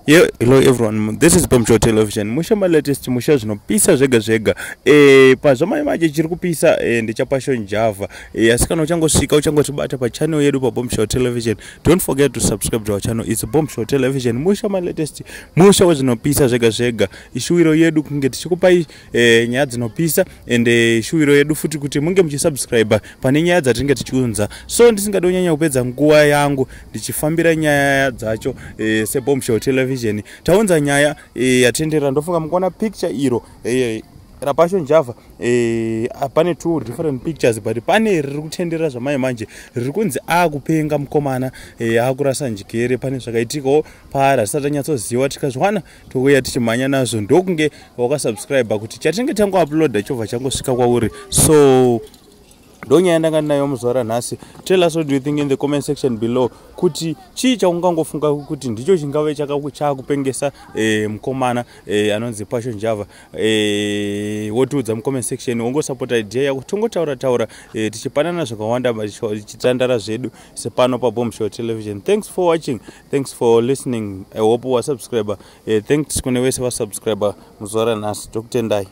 Yeah, hello everyone, this is Bombshell Television. Musha malatest, musha zvinopisa zvega zvega. Pazvamai manje chiri kupisa ndechaPassion Java. Asi kana uchangosvika, uchangotibata pachannel yedu paBombshell Television, don't forget to subscribe to our channel. It's Bombshell Television, musha malatest, musha wezvinopisa zvega zvega. Ishuwiro yedu kunge tichikupai nyaya dzinopisa, and ishuwiro yedu futi kuti munge muchisubscribe pane nyaya dzatinenge tichiunza. So ndisingadi kunyanya kupedza nguva yangu ndichifambira nyaya dzacho, seBombshell Television taunza nyaya yatenderera. Ndofunga mukuona picture iro raPassion Java. Pane two different pictures, but pane riri kutenderera zvamai manje riri kunzi akupenga mukomana, akurasa njere. Pane zvakaitikawo paari, hatisati tanyatsoziva. Tikazviwana touya tichimhanya nazvo. Ndokunge wakasubscribe kuti chatinenge tangouploada chobva changosvika kwauri. So ndonyaya ndanga ndinayo muzuva ranhasi. Tell us what do you think in the comment section below, kuti chii chaungangofunga kuti ndicho chingave chaakupengesa mukomana anonzi Passion Java. Wotiudza mucomment section, wongosapota idea yako. Tongotaura taura, tichipanana zvakawanda, tichitandara zvedu sepano paBombshell Television. Thanks for watching, thanks for listening. I hope wasubscriber. Thanks kune vese vasubscriber muzuva ranhasi, tokutendai.